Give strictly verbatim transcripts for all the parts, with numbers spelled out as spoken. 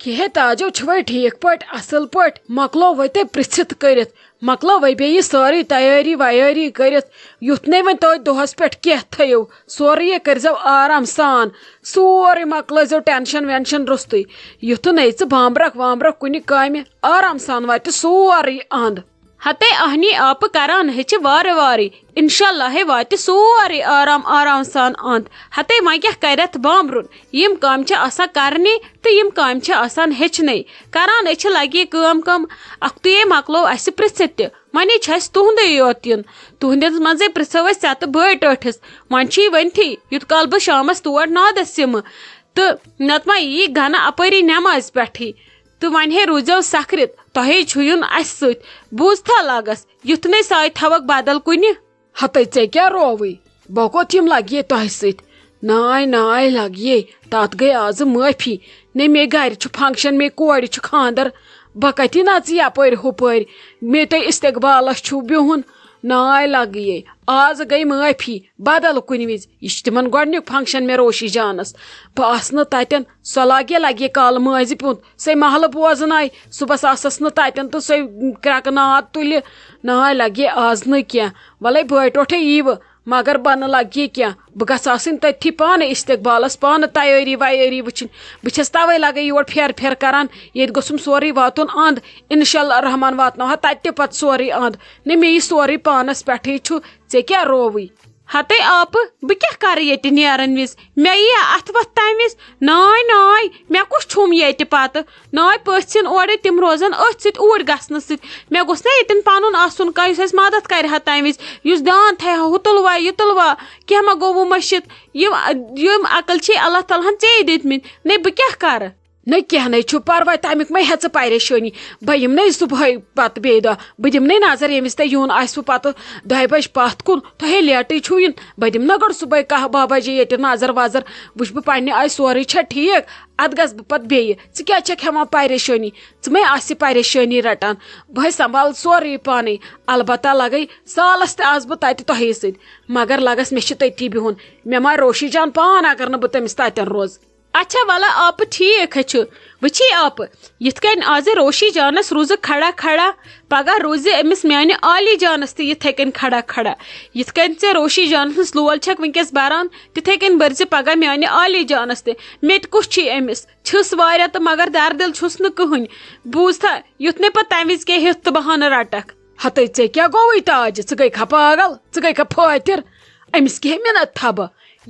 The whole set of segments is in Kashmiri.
کِہے تاجو چھُوے ٹھیٖک پٲٹھۍ، اَصٕل پٲٹھۍ؟ مۄکلووے تۄہہِ پرٛژھِتھ کٔرِتھ، مۄکلٲوے بیٚیہِ یہِ سٲرٕے تیٲری ویٲری کٔرِتھ، یُتھ نَے وۄنۍ تۄہہِ دۄہَس پٮ۪ٹھ کینٛہہ تھٲیِو، سورُے یہِ کٔرۍزیو آرام سان، سورُے مۄکلٲیزیو ٹٮ۪نشَن وٮ۪نشَن روٚستُے، یُتھ نَے ژٕ بامبرَکھ وامبرَکھ کُنہِ کامہِ، آرام سان واتہِ سورُے اَنٛد۔ ہتے اہنی آپہٕ کران ہیٚچھِ وارٕ وارٕے۔ انشاءاللہ ہے واتہِ سورُے آرام آرام سان اند۔ ہتے وۄنۍ کیٛاہ کرٮ۪تھ بامبرُن؟ یِم کامہِ چھِ آسان کرنہِ تہٕ یِم کامہِ چھِ آسان ہیٚچھنَے۔ کران أسۍ چھِ لگے کٲم کٲم۔ اکھتُے مۄکلو اَسہِ پرٛژھِتھ تہِ۔ وۄنۍ چھُ اَسہِ تُہُنٛدُے یوت یُن۔ تُہٕنٛدِس منٛزٕے پرٛژھو أسۍ ژےٚ تہٕ بٲے ٹٲٹھِس۔ وۄنۍ چھُے ؤنتھٕے، یُت کال بہٕ شامس تور نادس یِمہٕ۔ تہٕ نتہٕ ما یی گنہٕ اپٲری نٮ۪مازِ پٮ۪ٹھٕے۔ تہٕ وۄنۍ ہے روٗزیو سکھرِتھ، تۄہے چھُ یُن اَسہِ سۭتۍ۔ بوٗزتھا لگس، یُتھ نے ساے تھاوکھ بدل کُنہِ۔ ہتے ژےٚ کیٛاہ رووٕے؟ بہٕ کوٚت یِم لگیے تۄہہِ سۭتۍ؟ ناے ناے لگیے، تتھ گٔے آزٕ معٲفی۔ نے مے گرِ چھُ فنکشن، مے کورِ چھُ خاندر، بہٕ کتہِ نژٕ یپٲرۍ ہُپٲرۍ؟ مے تۄہہِ استقبالس چھُو بِہُن۔ ناے لگیے، آز گٔے معٲفی۔ بدل کُنہِ وِزِ۔ یہِ چھُ تِمن گۄڈٕنیُک فنکشن مےٚ روشی جانس۔ بہٕ آسہٕ نہٕ تتٮ۪ن، سۄ لاگہِ لگہِ کالہٕ مٲنزِ پیوٗنت۔ سۄے محلہٕ بوزناے، صُبحس آسس نہٕ تتٮ۪ن تہٕ سۄے کرٛکہٕ ناد تُلہِ۔ ناے لگہِ آز نہٕ کینٛہہ۔ ولے بٲے ٹوٹھے ییٖوٕ، مگر بہٕ نہٕ لگہِ کینٛہہ۔ بہٕ گژھٕ آسٕنۍ تٔتھی پانہٕ استقبالس، پانہٕ تیٲری ویٲری وٕچھِنۍ۔ بہٕ چھس توے لگے یور پھیرٕ پھیرٕ کران، ییٚتہِ گوٚژھُم سورُے واتُن اند۔ انشاءاللہ الرحمن واتناوہا تتہِ تہِ پتہٕ سورُے اند۔ نہ، مےٚ یہِ سورُے پانس پٮ۪ٹھٕے چھُ، ژےٚ کیٛاہ رووٕے؟ ہتے آپہٕ، بہٕ کیٛاہ کرٕ ییٚتہِ نیرن وِزِ؟ مےٚ یِیا اتھٕ وتھ تمہِ وِزِ؟ ناے ناے، مےٚ کُس چھُم ییٚتہِ پتہٕ؟ ناے پٔژھۍ یِن اورٕ، تِم روزن أتھۍ سۭتۍ اوٗرۍ گژھنہٕ سۭتۍ۔ مےٚ گوٚژھ نا ییٚتٮ۪ن پنُن آسُن کانٛہہ، یُس اَسہِ مدد کرِ ہا تمہِ وِزِ، یُس دیان تھایہِ ہا، ہُہ تُلوا، یہِ تُلوا، کینٛہہ ما گوٚوٕ مٔشِتھ؟ یِم، یِم عقل چھِ اللہ تعالیٰ ہن ژےٚ دِتمٕتۍ، نے بہٕ کیٛاہ کرٕ؟ نہ کینٛہہ نَے چھُ پرواے، تَمیُک مہ ہےٚ ژٕ پریشٲنی۔ بہٕ یِمہٕ نَے صُبحٲے پتہٕ بیٚیہِ دۄہ، بہٕ دِمہٕ نَے نظر، ییٚمہِ وِزِ تۄہہِ یُن آسِوٕ پتہٕ دَہہِ بجہِ پتھ کُن، تۄہہِ ہے لیٹٕے چھُو یُن۔ بہٕ دِمہٕ نہ گۄڈٕ صُبحٲے کاہ باہ بجے ییٚتہِ نظر وظر، وٕچھٕ بہٕ پننہِ آیہِ سورُے چھا ٹھیٖک، اَدٕ گژھٕ بہٕ پتہٕ بیٚیہِ۔ ژٕ کیٛازِ چھَکھ ہٮ۪وان پریشٲنی؟ ژٕ مہ آسہِ پریشٲنی رٹان، بہٕ ہے سنبھال سورُے پانے۔ البتہ لگے سالس تہِ آسہٕ بہٕ تتہِ تۄہے سۭتۍ، مگر لگس مےٚ چھُ تٔتی بِہُن۔ مےٚ ما روشی جان پان اگر نہٕ بہٕ تٔمِس تتٮ۪ن روزٕ۔ اچھا ولہ آپہٕ، ٹھیٖک ہے چھُ۔ وٕچھی آپہٕ، یِتھ کٔنۍ آزِ روشی جانس روٗزٕ کھڑا کھڑا، پگاہ روزِ أمِس میانہِ عالی جانس تہِ یِتھے کٔنۍ کھڑا کھڑا۔ یِتھ کٔنۍ ژےٚ روشی جانس لول چھکھ وٕنکیٚس بران، تِتھے کٔنۍ بٔرزِ پگاہ میانہِ عالی جانس تہِ۔ مےٚ تہِ کُس چھُے أمِس؟ چھُس واریاہ تہٕ مگر دردِل چھُس نہٕ کٕہٕنۍ۔ بوٗزتھا، یُتھ نے پتہٕ تمہِ وِزِ کینٛہہ ہیوٚتھ تہٕ بہانہٕ رٹکھ۔ ہتے ژےٚ کیٛاہ گوٚوُے تاجہِ؟ ژٕ گٔے کھا پاگل؟ ژٕ گٔے کھا پھٲتِر؟ أمِس کیٛاہ مِنت تھبہٕ؟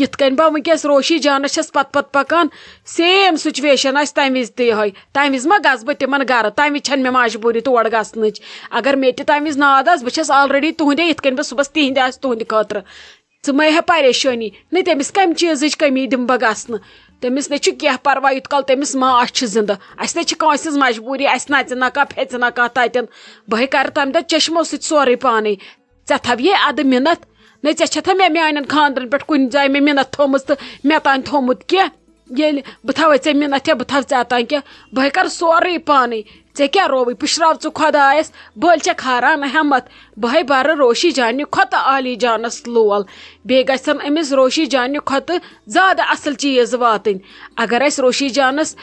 یِتھ کٔنۍ بہٕ وٕنکیٚس روشی جانس چھَس پتہٕ پتہٕ پکان، same situation آسہِ تَمہِ وِزِ تہِ یِہوٚے۔ تَمہِ وِزِ ما گژھٕ بہٕ تِمن گرٕ؟ تَمہِ وِزِ چھَنہٕ مےٚ مجبوٗری تور گژھنٕچ۔ اگر مےٚ تہِ تَمہِ وِزِ ناد آسہِ، بہٕ چھَس already تُہنٛدے، یِتھ کٔنۍ بہٕ صُبحس تِہنٛدِ آسہٕ تُہنٛدِ خٲطرٕ۔ ژٕ مہ ہےٚ پریشٲنی، نہ تٔمِس کَمہِ چیٖزٕچ کٔمی دِمہٕ بہٕ گژھنہٕ۔ تٔمِس نہ چھُ کینٛہہ پرواے، یوٗت کال تٔمِس ماس چھِ زِندٕ۔ اَسہِ نہ چھِ کٲنٛسہِ ہٕنٛز مجبوٗری، اَسہِ نژِ نہ کانٛہہ، پھیٚژِ نہ کانٛہہ تَتٮ۪ن۔ بہٕ ہے کَرٕ تَمہِ دۄہ چشمو سۭتۍ سورُے پانَے۔ ژےٚ تھاویے اَدٕ مِنَت؟ نہ ژےٚ چھَتھا مےٚ میٛانٮ۪ن خانٛدرَن پٮ۪ٹھ کُنہِ جایہِ مےٚ مِنَت تھٲومٕژ تہٕ مےٚ تام تھوٚومُت کینٛہہ؟ ییٚلہِ بہٕ تھاوَے ژےٚ مِنَت یا بہٕ تھاوٕ ژےٚ تام کینٛہہ، بہٕ ہے کَرٕ سورُے پانَے۔ ژےٚ کیٛاہ رووُے؟ پُشراو ژٕ خۄدایَس، بٔلۍ چھَکھ ہاران ہٮ۪مَتھ۔ بہٕ ہے بَرٕ روشی جانہِ کھۄتہٕ عالی جانَس لول۔ بیٚیہِ گژھن أمِس روشی جانہِ کھۄتہٕ زیادٕ اَصٕل چیٖز واتٕنۍ۔ اگر اَسہِ روشی جانَس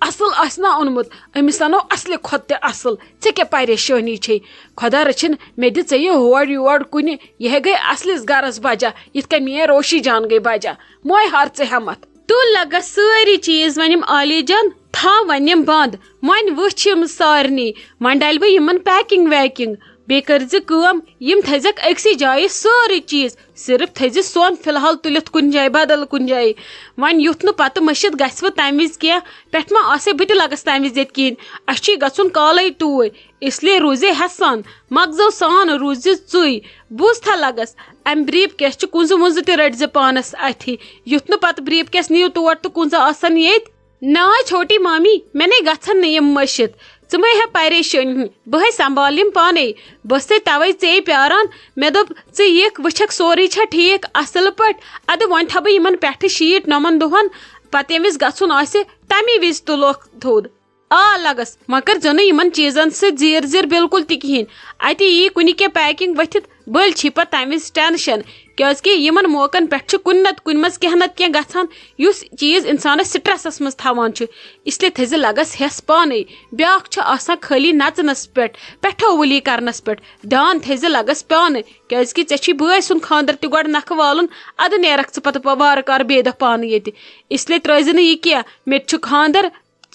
اَصٕل آسہِ نا اوٚنمُت، أمِس اَنو اَصلہِ کھۄتہٕ تہِ اَصٕل۔ ژےٚ کیٛاہ پریشٲنی چھے؟ خۄدا رٔچھِن مےٚ دِ ژےٚ یہِ ہور یور کُنہِ، یہِ ہے گٔے اَصلِس گَرَس بَجا، یِتھ کٔنۍ میٛٲنۍ روشی جان گٔے بَجا۔ مۄے ہار ژٕ ہٮ۪مَتھ۔ تُل لَگَس سٲری چیٖز وۄنۍ یِم عالی جان، تھاو وۄنۍ یِم بنٛد۔ وۄنۍ وٕچھ یِم سارنٕے، وۄنۍ ڈَلہِ بہٕ یِمَن packing ویکِنٛگ۔ بیٚیہِ کٔرۍ زِ کٲم، یِم تھٲیزٮ۪کھ أکسٕے جایہِ سٲرٕے چیٖز، صرف تھٲیزِ سۄن فی الحال تُلِتھ کُنہِ جایہِ، بدل کُنہِ جایہِ۔ وۄنۍ یُتھ نہٕ پتہٕ مٔشِتھ گژھِ وۄنۍ تَمہِ وِزِ کینٛہہ، پٮ۪ٹھٕ ما آسے بہٕ تہِ لگس تَمہِ وِزِ ییٚتہِ کِہیٖنۍ۔ اَسہِ چھُے گژھُن کالے توٗرۍ، اس لیے روٗزے ہٮ۪سان، مغزو سان روٗزِ ژٕے۔ بوٗزتھا لگس، اَمہِ brief case چہِ کُنزٕ وُنزٕ تہِ رٔٹۍ زِ پانس اَتھی، یُتھ نہٕ پتہٕ brief case نِیِو تور تہٕ کُنزٕ آسن ییٚتہِ۔ نا چھوٹی مامی، مےٚ نے گژھن نہٕ یِم مٔشِتھ۔ ژٕ مہ ہےٚ پریشٲنی، بہٕ ہے سنبھال یِم پانے۔ بہٕ ٲسے توے ژے پیاران۔ مےٚ دوٚپ، ژٕ یِکھ، وٕچھکھ سورُے چھا ٹھیٖک اصل پٲٹھۍ۔ ادٕ وۄنۍ تھاوٕ بہٕ یِمن پٮ۪ٹھٕ sheet نۄمن دۄہن، پتہٕ ییٚمہِ وِزِ گژھُن آسہِ، تمی وِزِ تُلوکھ تھوٚد۔ آ لگس، وۄنۍ کٔرۍ زیو نہٕ یِمن چیٖزن سۭتۍ زیٖر زیٖر بِلکُل تہِ کِہینۍ۔ اَتہِ یی کُنہِ کینٛہہ پیکنگ ؤتھِتھ، بٔلۍ چھی پتہٕ تَمہِ وِزِ ٹینشن، کیازِ کہِ یِمن موقعن پٮ۪ٹھ چھُ کُنہِ نتہٕ کُنہِ منٛز کینٛہہ نتہٕ کینٛہہ گژھان، یُس چیٖز انسانس سٹریسس منٛز تھاوان چھُ۔ اس لیے تھٲیزِ لگس ہٮ۪س پانے۔ بیاکھ چھُ آسان خٲلی نژنس پٮ۪ٹھ، پٮ۪ٹھو ؤلی کرنس پٮ۪ٹھ۔ دھیان تھٲیزِ لگس پانہٕ، کیازِ کہِ ژےٚ چھُے بٲے سُنٛد خانٛدر تہِ گۄڈٕ نکھٕ والُن، ادٕ نیرکھ ژٕ پتہٕ پا-، وارٕ کارٕ بیٚیہِ دۄہ پانہٕ ییٚتہِ۔ اس لیے ترٲیزِ نہٕ یہِ کینٛہہ، مےٚ تہِ چھُ خانٛدر،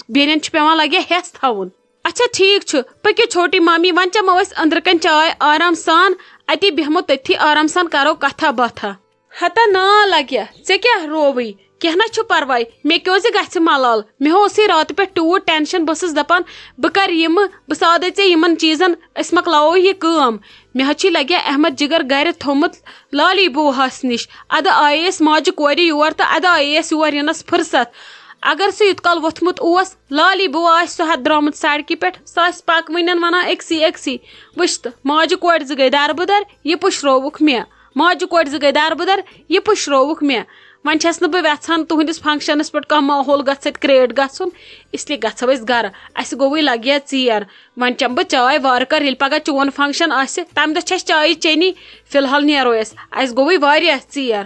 بیٚنٮ۪ن چھُ پٮ۪وان لگیا ہٮ۪س تھاوُن۔ اچھا ٹھیٖک چھُ، پٔکِو چھوٹی مامی، وۄنۍ چٮ۪مو أسۍ أنٛدرٕ کنۍ چاے آرام سان، اتی بیٚہمو تٔتھی آرام سان کرو کتھا باتھا۔ ہتا نا لگیا، ژےٚ کیٛاہ رووٕے؟ کینٛہہ نہ چھُ پرواے، مےٚ کیٛازِ گژھِ ملال؟ مےٚ اوسُے راتہٕ پٮ۪ٹھ تیوٗت ٹینشن، بہٕ ٲسٕس دپان بہٕ کرٕ یِمہٕ، بہٕ سادے ژےٚ یِمن چیٖزن، أسۍ مۄکلاوو یہِ کٲم۔ مےٚ حظ چھُے لگیا احمد جگر گرِ تھوٚمُت لالی بوٗہس نِش۔ ادٕ آیے أسۍ ماجہِ کورِ یور تہٕ ادٕ آیے أسۍ یور یِنس فرصت۔ اگر سُہ یوٗت کال ووٚتھمُت اوس، لالی بوٗ آسہِ سُہ ہتھ درٛامُت سڑکہِ پٮ۪ٹھ، سُہ آسہِ پکوٕنٮ۪ن ونان أکسٕے أکسٕے، وٕچھ تہٕ ماجہِ کورِ زٕ گٔے دربٕدر، یہِ پُشرووُکھ مےٚ۔ ماجہِ کورِ زٕ گٔے دربٕدر، یہِ پُشرووُکھ مےٚ۔ وۄنۍ چھَس نہٕ بہٕ وٮ۪ژھان تُہٕنٛدِس فنٛکشنَس پٮ۪ٹھ کانٛہہ ماحول گژھِ اَتہِ create گژھُن، اس لیے گژھو أسۍ گرٕ۔ اَسہِ گوٚوُے لگیا ژیر۔ وۄنۍ چٮ۪مہٕ بہٕ چاے وارٕ کارٕ، ییٚلہِ پگاہ چون فنٛکشن آسہِ، تَمہِ دۄہ چھِ اَسہِ چایہِ چینی۔ فی الحال نیرو أسۍ، اَسہِ گوٚوُے واریاہ ژیر۔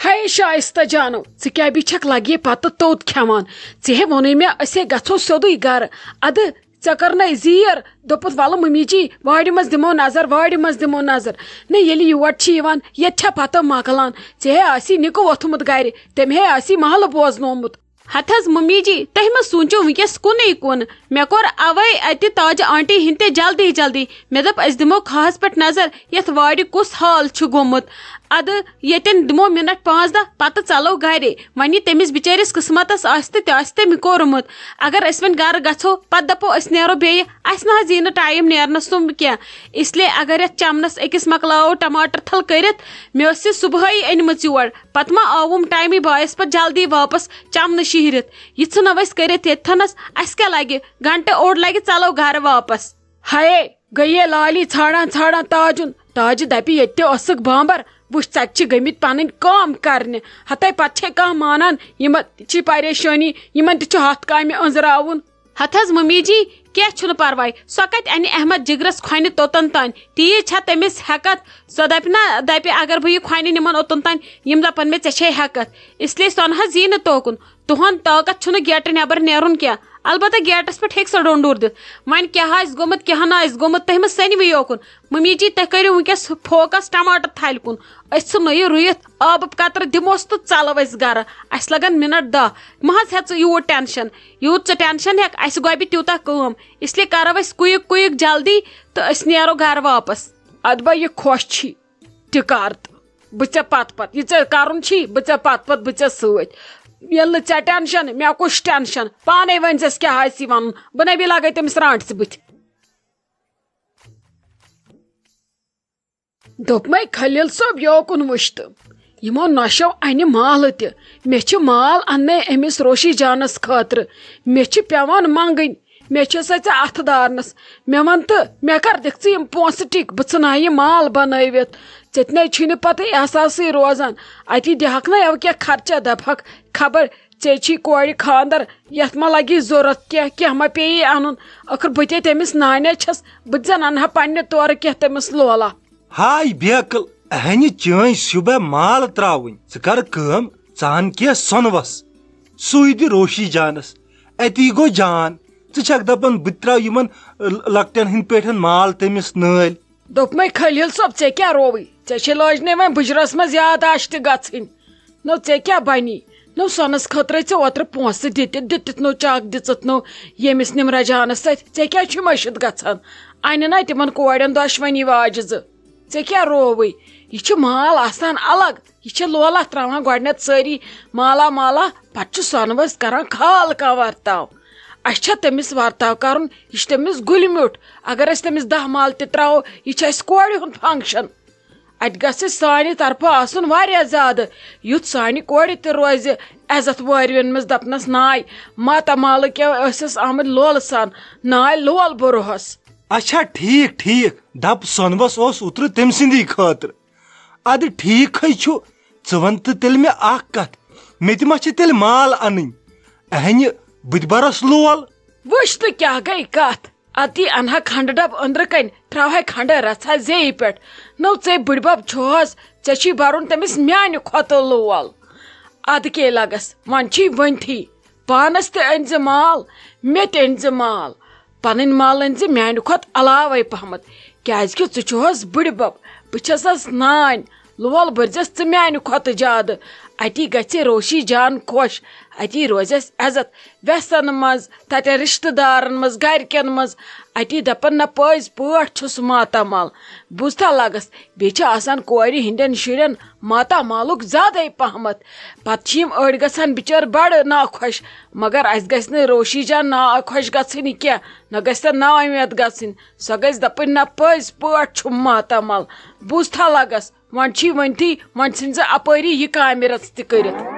ہے شایستہ جانو، ژٕ کیٛاہ بیٚیہِ چھکھ لگے پتہٕ توٚت کھٮ۪وان؟ ژےٚ ہے ووٚنُے مےٚ أسے گژھو سیوٚدُے گرٕ۔ ادٕ ژےٚ کٔرنَے زیٖر، دوٚپُتھ، "وَلہٕ مٔمی جی، وارِ منٛز دِمو نظر، وارِ منٛز دِمو نظر۔" نہ، ییٚلہِ یور چھِ یِوان، ییٚتہِ چھا پَتہٕ مۄکلان؟ ژےٚ ہے آسی نِکہٕ ووٚتھمُت گرِ، تٔمۍ ہے آسی محلہٕ بوزنومُت۔ ہتہٕ حظ مٔمی جی، تُہۍ مہ سوٗنٛچِو وٕنکیٚس کُنُے کُن۔ مےٚ کوٚر اَوَے اَتہِ تاجہِ آنٹی ہِنٛدِ تہِ جلدی جلدی۔ مےٚ دوٚپ، أسۍ دِمو کھاہَس پٮ۪ٹھ نظر، یَتھ وارِ کُس حال چھُ گوٚمُت۔ اَدٕ ییٚتٮ۪ن دِمو مِنٹ پانٛژھ دَہ، پَتہٕ ژَلو گَرے۔ وۄنۍ یہِ تٔمِس بِچٲرِس قٕسمَتَس آسہِ تہٕ تہِ آسہِ تٔمۍ کوٚرمُت۔ اگر أسۍ وۄنۍ گرٕ گژھو، پتہٕ دپو أسۍ نیرو بیٚیہِ، اسہِ نہ حظ یی نہٕ ٹایم نیرنس سُم کینٛہہ۔ اس لیے اگر یتھ چمنس أکِس مۄکلاوو ٹماٹر تھل کٔرِتھ، مےٚ ٲس یہِ صبحٲیی أنمٕژ یور، پتہٕ ما آوُم ٹایمٕے، بہٕ آیس پتہٕ جلدی واپس چمنہٕ شِہرِتھ۔ یہِ ژھٕنو أسۍ کٔرِتھ ییٚتھنس، اسہِ کیٛاہ لگہِ، گنٹہٕ اوٚڑ لگہِ، ژلو گرٕ واپس۔ ہاے، گٔیے لالی ژھانڈان ژھانڈان تاجُن۔ تاجہِ دپہِ، ییٚتہِ تہِ ٲسٕکھ بامبر، وٕچھ، ژَتہِ چھِ گٔمٕتۍ پنٕنۍ کٲم کرنہِ۔ ہتے پتہٕ چھے کانٛہہ مانان، یِمن تہِ چھِ پریشٲنی، یِمن تہِ چھُ ہتھ کامہِ أنٛزراوُن۔ ہتہٕ حظ ممی جی، کینٛہہ چھُنہٕ پرواے، سۄ کتہِ انہِ احمد جگرس کھۄنہِ توٚتن تانۍ؟ تیٖژ چھا تٔمِس ہٮ۪کتھ؟ سۄ دپہِ نا دپہِ، اگر بہٕ یہِ کھۄنہِ نِمن اوٚتن تانۍ، یِم دپن مےٚ، ژےٚ چھے ہٮ۪کتھ۔ اس لیے سۄ نہ حظ یی نہٕ توکُن۔ تُہُنٛد طاقت چھُنہٕ گیٹہٕ نٮ۪بر نیرُن کینٛہہ۔ البتہ گیٹس پٮ۪ٹھ ہیٚکہِ سۄ ڈوٚنڈ اوٗر دِتھ۔ وۄنۍ کیٛاہ آسہِ گوٚمُت، کیٛاہ نہٕ آسہِ گوٚمُت، تُہۍ مہٕ سٔنِوٕے یوکُن۔ ممی جی، تُہۍ کٔرِو وٕنکیٚس focus ٹماٹر تھلہِ کُن۔ أسۍ ژھٕنو یہِ رُیِتھ، آبہٕ قطرٕ دِموس تہٕ ژلو أسۍ گرٕ۔ اَسہِ لگن مِنٹ دَہ۔ مہ حظ ہےٚ ژٕ یوٗت ٹینشن۔ یوٗت ژٕ ٹینشن ہٮ۪کھ، اَسہِ گۄبہِ تیوٗتاہ کٲم۔ اس لیے کرو أسۍ quick quick جلدی تہٕ أسۍ نیرو گرٕ واپس۔ ادٕ بہ یہِ خۄش چھی۔ تہِ کر تہٕ بہٕ ژےٚ پتہٕ پتہٕ، یہِ ژےٚ کرُن چھی، بہٕ ژےٚ پتہٕ پتہٕ، بہٕ ژےٚ سۭتۍ۔ ییٚلہِ نہٕ ژےٚ ٹینشن، مےٚ کُس ٹینشن؟ پانے ؤنۍ زٮ۪س کیٛاہ آسی ونُن، بہٕ نبی لگے تٔمِس رانٛٹسہِ بٕتھِ۔ دوٚپمَے، خلیل صٲب، یوکُن وٕچھ تہٕ۔ یِمو نۄشو انہِ مالہٕ تہِ۔ مےٚ چھِ مال اننے أمِس روشی جانس خٲطرٕ۔ مےٚ چھِ پٮ۪وان منٛگٕنۍ۔ مےٚ چھِ سۄ ژےٚ اَتھٕ دارنَس۔ مےٚ وَن تہٕ، مےٚ کَر دِکھ ژٕ یِم پونٛسہٕ ٹِکۍ؟ بہٕ ژھٕنہٕ ہا یہِ مال بَنٲوِتھ۔ ژےٚ تہِ نَے چھُے نہٕ پَتہٕ احساسٕے روزان۔ اَتی دِہَکھ نہ یَوٕ کینٛہہ خرچہ، دَپہَکھ، خبر ژےٚ چھی کورِ خاندَر، یَتھ ما لَگی ضوٚرَتھ کینٛہہ، کینٛہہ ما پیٚیی اَنُن۔ ٲخٕر بہٕ تے تٔمِس نانہِ چھَس، بہٕ تہِ زَن اَنہٕ ہا پنٛنہِ تورٕ کینٛہہ تٔمِس لولہ۔ ہاے بیکل، اہنہِ چٲنۍ سیوٚبہ مال تراوٕنۍ۔ ژٕ کر کٲم، ژٕ ان کینٛہہ سۄنہٕ وس، سُے دِ روشی جانس۔ اتی گوٚو جان۔ ژٕ چھکھ دپان بہٕ تہِ تراو یِمن، ل-، لۄکٹٮ۪ن ہٕنٛدۍ پٲٹھۍ مال تٔمِس نٲلۍ۔ دوٚپمَے، خلیل صٲب، ژےٚ کیٛاہ رووٕے؟ ژےٚ چھے لٲجنَے وۄنۍ بُجرس منٛز یاداشت گژھٕنۍ۔ نو ژےٚ کیٛاہ بنی؟ نو سۄنس خٲطرٕ ژےٚ اوترٕ پونٛسہٕ دِتِتھ، دِتِتھ نو چاک دِژٕتھ نو ییٚمِس نِمرا جانس سۭتۍ۔ ژےٚ کیٛازِ چھُے مٔشِتھ گژھان؟ انہِ نا تِمن کورٮ۪ن دۄشوٕنی واجہِ زٕ۔ ژےٚ کیٛاہ رووٕے؟ یہِ چھُ مال آسان الگ۔ یہِ چھِ لولہ تراوان گۄڈٕنٮ۪تھ سٲری مالا مالا، پتہٕ چھُ سۄنہٕ وَس کران خال کانٛہہ ورتاو۔ اَسہِ چھا تٔمِس ورتاو کرُن؟ یہِ چھُ تٔمِس گُلہِ میوٚٹھ۔ اگر أسۍ تٔمِس دَہ مال تہِ تراوو، یہِ چھُ اَسہِ کورِ ہُنٛد function۔ اَتہِ گژھِ سانہِ طرفہٕ آسُن واریاہ زیادٕ، یُتھ سانہِ کورِ تہِ روزِ عزت وٲروِنۍ منٛز، دَپنَس، "ناے، ماتامالٕکۍ ٲسِس آمٕتۍ لولہٕ سان، ناے لول بروہَس۔" اچھا، ٹھیٖک، ٹھیٖک، دَپ سۄنوَس اوس اوترٕ تٔمۍ سٕنٛدی خٲطرٕ۔ اَدٕ ٹھیٖکھٕے چھُ، ژٕ وَن تہٕ تیٚلہِ مےٚ اَکھ کَتھ، مےٚ تہِ ما چھِ تیٚلہِ مال اَنٕنۍ؟ اَہنہِ بہٕ تہِ برس لول۔ وٕچھ تہٕ کیٛاہ گٔے کتھ؟ اتی انہا کھنڈٕ ڈبہٕ أنٛدرٕ کنۍ، تراوہے کھنڈٕ رژھا زیٚیہِ پٮ۪ٹھ۔ نو ژے بٕڈبب چھُہس، ژےٚ چھُے برُن تٔمِس میانہِ کھۄتہٕ لول۔ ادٕ کے لگس، وۄنۍ چھُے ؤنتھٕے۔ پانس تہِ أنۍ زِ مال، مےٚ تہِ أنۍ زِ مال۔ پنٕنۍ مال أنۍ زِ میانہِ کھۄتہٕ علاوے پہمتھ، کیازِ کہِ ژٕ چھُہس بٕڈبب، بہٕ چھسس نانۍ۔ لول بٔرزٮ۪س ژٕ میانہِ کھۄتہٕ زیادٕ۔ اتی گژھِ روشی جان خۄش، اتی روزٮ۪س عزت وٮ۪سن منٛز، تتٮ۪ن رشتہٕ دارن منٛز، گرِکٮ۪ن منٛز۔ اتی دپن، نہ پٔزۍ پٲٹھۍ چھُس ماتامال۔ بوٗزتھا لگس، بیٚیہِ چھِ آسان کورِ ہٕنٛدٮ۪ن شُرٮ۪ن ماتامالُک زیادَے پہمتھ۔ پتہٕ چھِ یِم أڑۍ گژھان بِچٲرۍ بڑٕ ناخۄش، مگر اَسہِ گژھِ نہٕ روشی جان ناخۄش گژھٕنۍ کینٛہہ، نہ گژھِ سۄ نااُمید گژھٕنۍ۔ سۄ گژھِ دپٕنۍ، نہ پٔزۍ پٲٹھۍ چھُم ماتامال۔ بوٗزتھا لگس، وۄنۍ چھی ؤنتھٕے، وۄنۍ ژھٕنۍ زِ اپٲری یہِ کامہِ رٔژ تہِ کٔرِتھ۔